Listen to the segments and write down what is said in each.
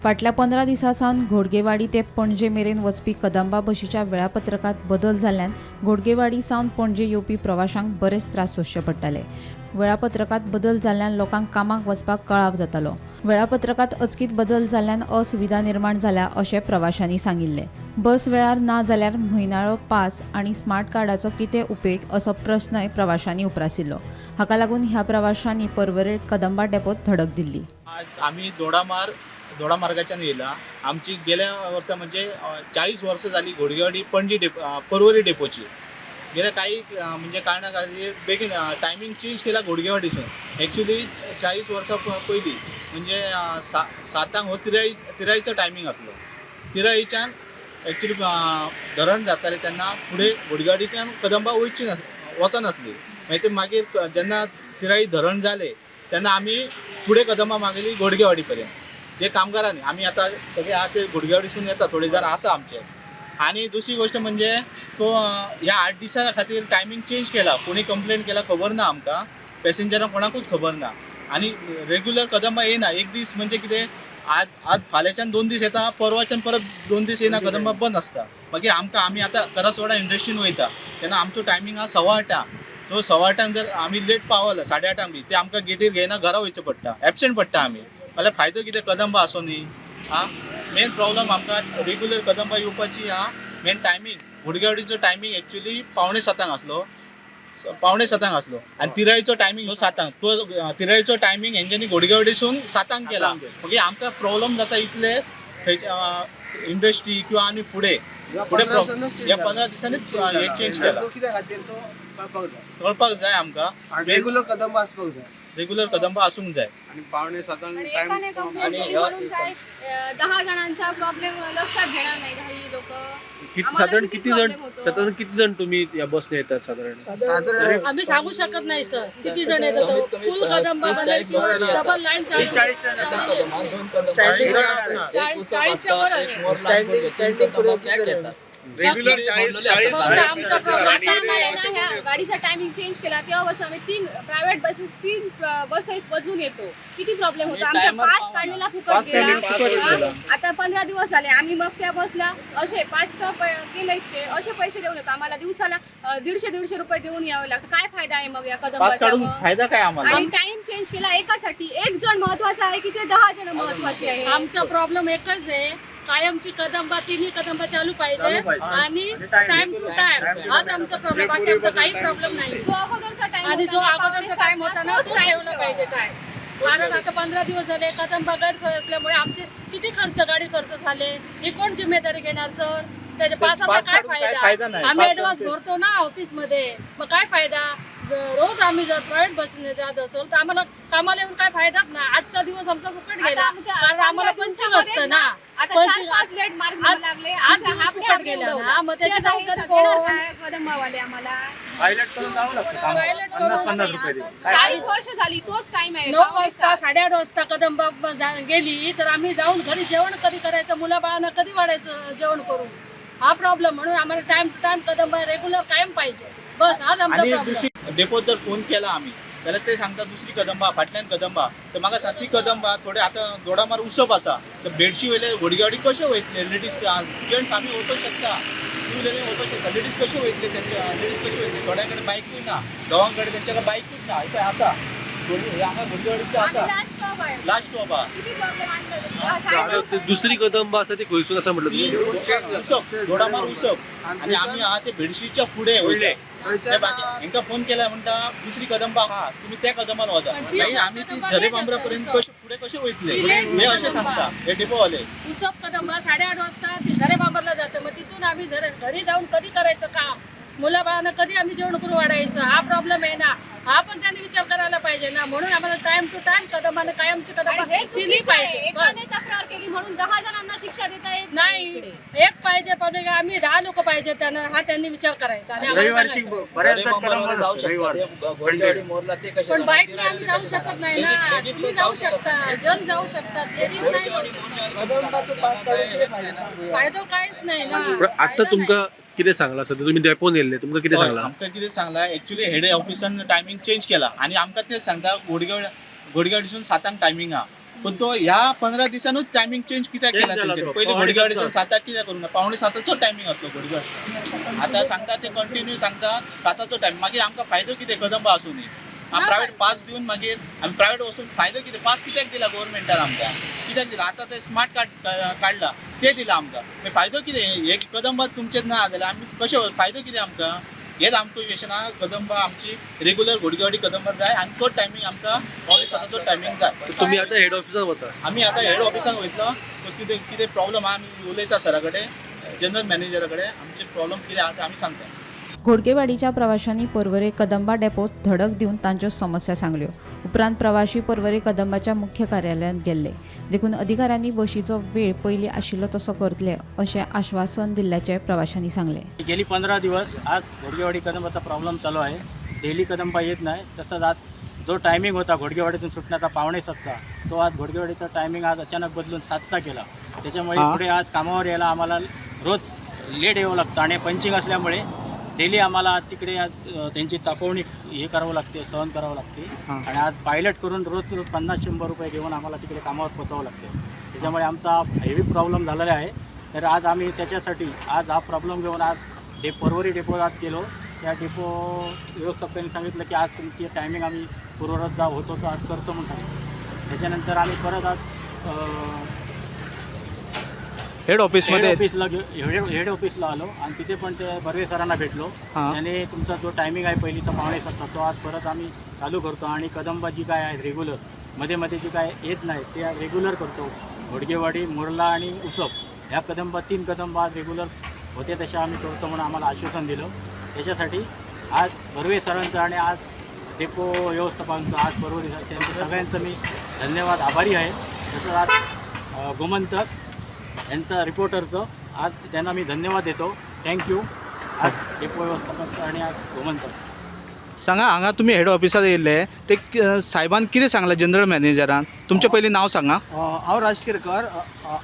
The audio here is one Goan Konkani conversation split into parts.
फाटल्या 15 दिसां सावन घोडगेवाडी ते पणजे मेरेन वचपी कदंबा बशीच्या वेळापत्रकात बदल जाल्ल्यान घोडगेवाडी सावन पणजे येवपी प्रवाशांक बरेच त्रास सोंसचे पडटाले. वेळापत्रकात बदल जाल्ल्यान लोकांक कामाक वचपाक कळाव जातालो. वेळापत्रकात अचकीत बदल जाल्ल्यान असुविधा निर्माण जाल्या अशें प्रवाशांनी सांगिल्लें. बस वेळार ना जाल्यार म्हयनाळो पास आनी स्मार्ट कार्डाचो कितें उपेग असो प्रस्नय प्रवाशांनी उप्रासिल्लो. हाका लागून ह्या प्रवाशांनी पर्वरे कदंबा डेपोत धडक दिल्ली. आज आम्ही दोडामार्गाच्यान येयला. आमची गेल्या वर्सा म्हणजे 40 वर्सां जाली घोडगेवाडी पणजी पर्वरी डेपोची. गेल्या काही म्हणजे कारणा खातीर बेगीन टायमींग चेंज केला घोडगेवाडीसून. एक्चुली 40 वर्सां पयलीं म्हणजे 7 हो तिराईचो टायमींग आसलो. तिराईच्यान एक्चुली धरण जाताले तेन्ना फुडें घोडगेवाडीच्यान कदंबा वयची वचनासली. मागीर ते मागीर जेन्ना तिराई धरण जालें तेन्ना आमी फुडें कदंबा मागयली घोडगेवाडी पर्यंत. जे कामगारांनी आमी आतां सगळे आहा ते घोडगेवाडीसून येता, थोडे जाण आसा आमचे. आनी दुसरी गोश्ट म्हणजे तो ह्या 8 दिसां खातीर टायमींग चेंज केला. कोणी कंप्लेन केला खबर ना आमकां, पॅसेंजरांक कोणाकूच खबर ना. आनी रेग्युलर कदंबा येयना. एक दीस म्हणजे कितें, आज आज फाल्यांच्यान 2 दीस येता, परवाच्यान परत 2 दीस येयना, कदंबा बंद आसता. मागीर आमकां आमी आतां करासवाडा इंडस्ट्रीन वयता तेन्ना आमचो टायमींग आहा 8:15. तो 8:15 जर आमी लेट पावले 8:30 बी, ते आमकां गेटीर घेयना, घरा वयचें पडटा, एबसेंट पडटा आमी. जाल्यार फायदो कितें कदंबा आसो न्ही? आं, मेन प्रॉब्लम आमकां रेग्युलर कदंबा येवपाची आहा. मेन टायमींग घोडगेवाडीचो टायमींग एक्चुली 6:45 आसलो, 6:45 आसलो आनी तिराईचो टायमींग हो 7. तो तिराईचो टायमींग हेंच्यांनी घोडगेवाडीसून 7 केला. मागीर आमकां प्रॉब्लम जाता इतले थंयच्या इंडस्ट्री किंवा आनी फुडें फुडें ह्या 15 दिसांनी हे चेंज केला. कित्या खातीर तो कळपाक जाय, कळपाक जाय आमकां. रेग्युलर कदंबा आसपाक जाय. रेग्युलर कदंबा आसूंक जाय. आणि 6:45 आणि एकाने कंप्लेंट केली म्हणून काय 10 जणांचा प्रॉब्लेम लक्षात घेणार नाही काही लोक. किती साधारण किती जण, साधारण किती जण तुम्ही या बसने येतात साधारण? साधारण आम्ही सांगू शकत नाही सर किती जण येतात. फुल कदंबा बनेल किंवा डबल लाईन चालू. स्टँडिंग 40च्या वर आहे. स्टँडिंग स्टँडिंग पुढे किती जण आहे? रेग्युलर 40 40. फक्त आमचा प्रॉब्लेम आता आम्हाला ना ह्या गाडीचा टायमिंग चेंज केला तेव्हापासून आम्ही 3 प्रायव्हेट बसेस, 3 बसेस बदलून येतो. किती प्रॉब्लेम होतो आमचा. पास काढलेला फुकट पास गेला. काढलेला फुकट गेला. आता 15 दिवस झाले आम्ही मग त्या बसला असे पास तर केलेच ते असे पैसे देऊन येतो. आम्हाला दिवसाला 150-150 रुपये देऊन यावं लागतं. काय फायदा आहे मग या पास कदंबाचा काढून मग? फायदा काय आम्हाला? आणि टाइम चेंज केला एकासाठी, एक जण महत्वाचा आहे की ते 10 जण महत्वाचे आहे? आमचा प्रॉब्लेम एकच आहे, कायमची कदंबा, तिन्ही कदंबा चालू पाहिजे आणि टाइम टू टाइम. हाच आमचा प्रॉब्लेम, बाकी आमचा काही प्रॉब्लेम नाही. जो अगोदरचा टाइम आणि जो अगोदरचा टाइम होता ना तो ठेवला पाहिजे टाइम. कारण आता 15 दिवस झाले कदंबा गैरसोय असल्यामुळे आमचे किती खर्च, गाडी खर्च झाले. ही कोण जिम्मेदारी घेणार सर? त्याच्या पासाचा पास काय काढून काय फायदा? फायदा नाही. आम्ही पास ऍडव्हान्स भरतो ना ऑफिसमध्ये, मग काय फायदा? रोज आम्ही जर प्रायव्हेट बसने जात असेल तर आम्हाला कामाला येऊन काय फायदाच ना. आजचा दिवस आमचा फुकट गेला, कारण आम्हाला पंचिंग असतं ना. आता पंचिंग 4-5 लेट मार्क लागले. आज दिवस फुकट गेला ना, मग त्याची जबाबदारी कोण? कदंबावाले आम्हाला पायलट करून जावं लागतं कामावर. पायलट करून 50-50 रुपये देऊन. 40 वर्ष झाली तोच टाइम आहे. 9 वाजता, 8:30 वाजता कदंबा गेली तर आम्ही जाऊन घरी जेवण कधी करायचं? मुलाबाळांना कधी वाढायचं जेवण करून? हा प्रॉब्लेम. म्हणून आम्हाला time to time Kadamba regular कायम पाहिजे, बस हाच आमचा आणि प्रॉब्लेम. दुसरी डेपोत जर फोन केला आम्ही जाल्यार ते सांगता दुसरी कदंबा, फाटल्यान कदंबा. तर म्हाका सांग, ती कदंबा थोडे आतां दोडामार उसप आसा, तर बेडशी वयले घोडगेवाडी कशे वयतले? लेडीज जेंट्स आमी वचोंक शकता, टू व्हिलरीन वचोंक शकता, लेडीज कशे वयतले? तेंच्या लेडीज कशे वयतले? थोड्या कडेन बायकूय ना, घोवां कडेन तेंच्या कडेन बायकूच ना. हे पळय आसा हे हांगा घोडगेवाडीचे आसा. लास्ट स्टॉप आहे. लास्ट स्टॉप आहा. किती प्रॉब्लेम. दुसरी कदंबा आसा ती खंयसून आसा म्हटलं तुम्ही? उसप, दोडामार उसप. आणि आमी आहा ते भेडशीच्या फुडें वयले. ते बाकी हेंका फोन केला म्हणटा दुसरी कदंबा आहा, तुमी त्या कदंबान वचा. पण ती मागीर आमी ती कदंबा झरे late बांबरा आसता, पर्यंत उसप. कशे फुडें कशे वयतले? ती late हे अशें कदंबा. सांगता हे डेपोवाले. उसप कदंबा 8:30 वाजता ती झरे बांबरला जाते, मग तिथून आम्ही झरे घरी जाऊन कधी करायचं काम? मुलाबाळांना कधी आम्ही जेवण करून वाढायचं? हा प्रॉब्लेम आहे ना, हा पण त्यांनी विचार करायला पाहिजे ना. म्हणून आम्हाला टाइम टू टाइम कदंबाने, कायमची कदंबा आणि हे तिन्ही चुकीचं आहे. पाहिजे, बस. एकाने तक्रार केली म्हणून 10 जणांना शिक्षा देता येत नाही इकडे. एक पाहिजे पब्लिक, आम्ही 10 लोक पाहिजे त्यांना, हा त्यांनी विचार करायचा आणि आम्हाला सांगायचं. पण बाईकने आम्ही जाऊ शकत नाही ना. तुम्ही जाऊ शकता, जण जाऊ शकतात, लेडीज नाही जाऊ शकत. कदंबाचो पास काढून कितें फायदो सांगूया? फायदो काहीच नाही ना. पण आता फायदा तुमकां कितें सांगलां सध्या तुम्ही डेपोन येयल्ले, तुमकां कितें हय, सांगलां? आमकां कितें सांगलां, एक्चुली हेड ऑफिसान टायमींग चेंज केला आनी आमकां तें सांगता घोडगेवाडीसून 7 टायमींग आहा. पण तो ह्या 15 दिसानूच टायमिंग चेंज कित्याक Change केला जाला तेंच्यानी? तो. पयलीं पावणे घोडगेवाडीच्यान सातचो. साताक कित्याक करूंक ना, 6:45चो टायमिंग आसलो घोडगेवाडी. आतां सांगता ते कंटिन्यू सांगता 7चो टायम. मागीर आमकां फायदो कितें कदंबा आसून? ना प्रायवेट पास दिवन मागीर आमी प्रायवेट वचून फायदो कितें? पास कित्याक दिला गोवोरमेंटान आमकां? कित्याक दिला? आतां ते स्मार्ट कार्ड काडला ते दिला आमकां, मागीर फायदो कितें? हे कदंबा तुमचेच ना जाल्यार आमी कशें, फायदो कितें आमकां? हेच आमकां क्वेशन आहा. कदंबा आमची रेगुलर घोडगेवाडी कदंबा जाय आनी तो टायमींग आमकां 6:45चो टायमींग जाय. तर तुम्ही आता हेड ऑफिसात वता? आमी आतां हेड ऑफिसान वयतलो. तो कितें कितें प्रॉब्लम आहा आमी उलयता सरा कडेन, जनरल मॅनेजरा कडेन. आमचे प्रॉब्लम कितें आहा ते आमी सांगता. घोडगेवाडीच्या प्रवाशांनी पर्वरे कदंबा डेपोत धडक दिवन तांच्यो समस्या सांगल्यो. उपरांत प्रवाशी पर्वरे कदंबाच्या मुख्य कार्यालयांत गेल्ले. देखून अधिकाऱ्यांनी बशीचो वेळ पयलीं आशिल्लो तसो करतले अशें आश्वासन दिल्ल्याचें प्रवाशांनी सांगलें. गेली 15 दिवस आज घोडगेवाडी कदंबाचा प्रॉब्लेम चालू आहे. डेली कदंबा येत नाही. तसंच आज जो टायमिंग होता घोडगेवाडीतून सुटण्याचा 6:45चा, तो आज घोडगेवाडीचा टायमिंग आज अचानक बदलून 7चा केला. त्याच्यामुळे पुढे आज कामावर यायला आम्हाला रोज लेट यावं लागतं आणि पंचिंग असल्यामुळे डेली आम्हाला आज तिकडे आज त्यांची तापवणी हे करावं लागते, सहन करावं लागते. आणि आज पायलट करून रोज रोज 50-100 रुपये घेऊन आम्हाला तिकडे कामावर पोचावं लागते. त्याच्यामुळे आमचा हेवी प्रॉब्लेम झालेला आहे. तर आज आम्ही त्याच्यासाठी आज हा प्रॉब्लेम घेऊन आज पर्वरी डेपोत आज गेलो. त्या डेपो व्यवस्थापकांनी सांगितलं की आज तुमची टायमिंग आम्ही पूर्ववत जा होतो तो आज करतो म्हणून सांगितलं. त्याच्यानंतर आम्ही परत आज हेड हेड ऑफिसमध्ये ऑफिसला हेड ऑफिसला आलो आणि तिथे पण ते बर्वे सरांना भेटलो. त्यांनी तुमचा जो टायमिंग आहे पहिलीचा 6:45चा, तो आज परत आम्ही चालू करतो आणि कदंबा जी काय आहे रेग्युलर, मध्ये मध्ये जी काय येत नाही ते आज रेग्युलर करतो. घोडगेवाडी, मोर्ला आणि उसप ह्या कदंबा, 3 कदंबा आज रेग्युलर होते तशा आम्ही करतो म्हणून आम्हाला आश्वासन दिलं. त्याच्यासाठी आज बर्वे सरांचं आणि आज डेपो व्यवस्थापकांचं, आज पर्वरी त्यांचं सगळ्यांचं मी धन्यवाद आभारी आहे. तसंच आज गोमंतक यांचा रिपोर्टरचं आज त्यांना मी धन्यवाद देतो. Thank you. आज डेपो व्यवस्थापक आणि आज गोमंतक. सांगा, हांगा तुमी हेड ऑफिसात येयल्ले ते साहेबान कितें सांगलां जनरल मॅनेजरान? तुमचें पयलीं नांव सांगा. हांव राज केरकर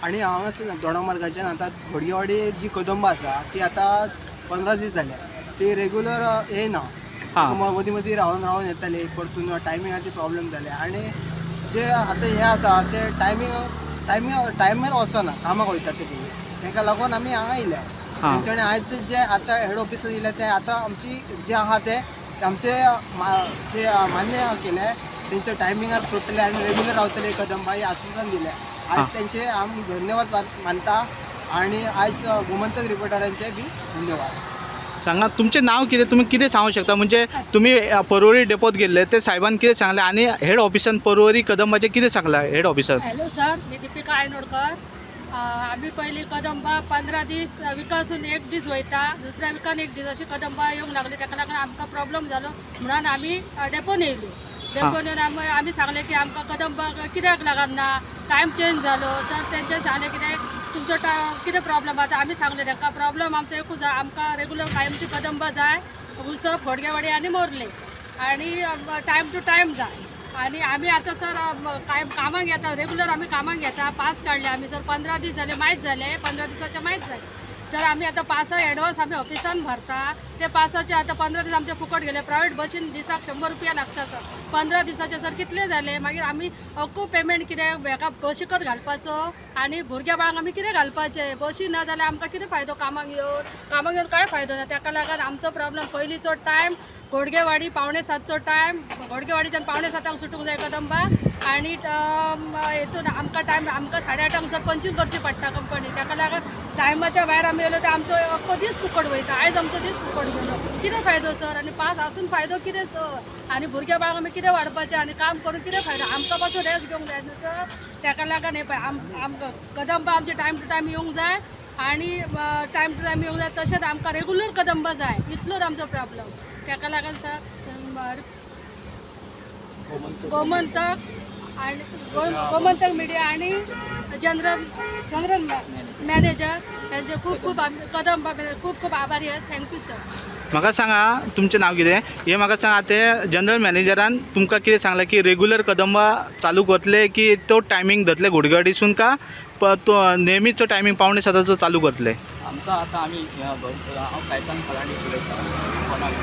आनी हांव दोडामार्गाच्यान. आतां घोडगेवाडी जी कदंबा आसा ती आतां 15 दीस जाले ती रेगुलर येयना. मदीं मदीं रावन रावन येताली, परतून टायमिंगाचे प्रॉब्लेम जाले आनी जे आतां हें आसा ते टायमींग टायमींग टायमार वचना, कामाक वयता ते भुरगे. ताका लागून आमी हांगा येयल्या. तेंच्यांनी आयज जे आतां हेड ऑफिसार येयल्या ते आतां आमची जे आहा ते आमचे जे मान्य केले, तेंच्या टायमिंगार सोडटले आनी रेगुलर रावतले कदंबा हे आश्वासन दिलें. आयज तेंचे आमी धन्यवाद मानता आनी आयज गोमंतक रिपोर्टरांचे बी धन्यवाद. सांगा, तुमचें नांव कितें? तुमी कितें सांगूंक शकता? म्हणजे तुमी पर्वरी डेपोत गेल्ले ते साहेबान कितें सांगलें आनी हेड ऑफिसान पर्वरी कदंबाचें कितें सांगलां हेड ऑफिसान? हॅलो सर, मी दीपिका आयनोडकर. आम्ही पयली कदंबा 15 दीस विकासून एक दीस वयता, दुसऱ्या विकान एक दीस अशी कदंबा येवंक लागली. ताका लागून आमकां प्रॉब्लम जालो म्हणून आमी डेपोन येयली. डेपोन येवन आमी सांगलें की आमकां कदंबा कित्याक लागना, टायम चेंज जालो. तर तेंच्यांनी सांगलें कितें तुमचो कितें प्रॉब्लम आसा. आमी सांगलें तांकां प्रॉब्लम आमचो एकूच आहा, आमकां रेगुलर कायमची कदंबा जाय, उसप, घोडगेवाडी आनी मोर्ले, आनी टायम टू टायम जाय. आणि आम्ही आता सर काय कामाक येता, रेग्युलर आम्ही कामाक येता. पास काढले आम्ही सर, 15 दीस झाले, माहीत झाले, 15 दिसाचे माहीत झाले. तर आम्ही आता पासा ॲडव्हान्स आम्ही ऑफिसान भरता, ते पासाचे आता 15 दीस आमचे फुकट गेले. प्रायव्हेट बसीन दिसाक 100 रुपया लागता सर. 15 दिसाचे सर कितले जाले? मागीर आमी अख्खो पेमेंट कितें हेका बशीकच घालपाचो आनी भुरग्या बाळांक आमी कितें घालपाचें? बशी ना जाल्यार आमकां कितें फायदो कामाक येवन? कामाक येवन कांय फायदो ना. ताका लागून आमचो प्रॉब्लम पयलींचो टायम घोडगेवाडी 6:45चो टायम, घोडगेवाडीच्यान 6:45 सुटूंक जाय कदंबा. आनी हेतून आमकां टायम आमकां 8:30 सर पंचींग करची पडटा कंपनी. ताका लागून टायमाच्या भायर आमी येयलो तर आमचो अख्खो दीस फुकट वयता. आयज आमचो दीस फुकट गेलो, कितें फायदो सर? आनी पास आसून फायदो कितें सर? आनी भुरग्या बाळांक आमी कितें वाडपाचें आनी काम करून कितें फायदो? आमकां पासून रेस्ट घेवंक जाय न्हू सर. ताका लागून हें पळय आमकां कदंबा आमची टायम टू टायम येवंक जाय आनी टायम टू टायम येवंक जाय, तशेंच आमकां रेगुलर कदंबा जाय, इतलोच आमचो प्रॉब्लम. ताका लागून सर गोमंतक आणि गोमंतक मिडिया आणि जनरल जनरल मॅनेजर यांचे खूप खूप कदंबा खूप खूप आभारी आहे. Thank you sir. म्हाका सांगा, तुमचें नांव कितें हें म्हाका सांगा. ते जनरल मॅनेजरान तुमकां कितें सांगलां की रेगुलर कदंबा चालू करतले की तो टायमींग धरतले घोडगेवाडीसून का तो नेहमीचो टायमींग 6:45चो चालू करतले? आमकां आतां आमी हांव कायतान फलांडी उलयतां कोणाक.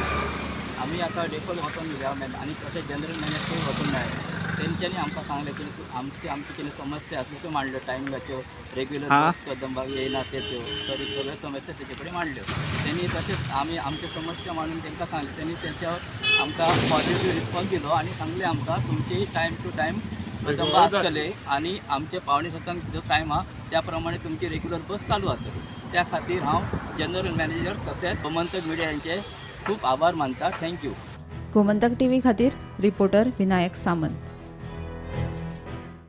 आमी आतां डेपोत वचोन मेळ्ळा आनी तशें जनरल मॅनेजर वचून मेळ्ळा. तेंच्यांनी आमकां सांगलें की आमची आमची कितें समस्या आसल्यो त्यो मांडल्यो टायमिंगाच्यो, रेग्युलर बस कदंबा येयना तेच्यो, सरी सगळ्यो समस्या तेचे कडेन मांडल्यो तेणी. तशेंच आमी आमच्यो समस्या मांडून तांकां सांगलें, तेणी तेच्यावर आमकां पॉझिटीव रिस्पॉन्स दिलो आनी सांगलें आमकां तुमची टायम टू टायम कदंबा आसतले आनी आमचे 6:45 जो टायम आहा त्या प्रमाणे तुमची रेग्युलर बस चालू जातली. त्या खातीर हांव जनरल मॅनेजर तशेंच गोमंतक मिडिया यांचे खूब आभार मानता. Thank you. Gomantak TV खातीर रिपोर्टर विनायक सामंत.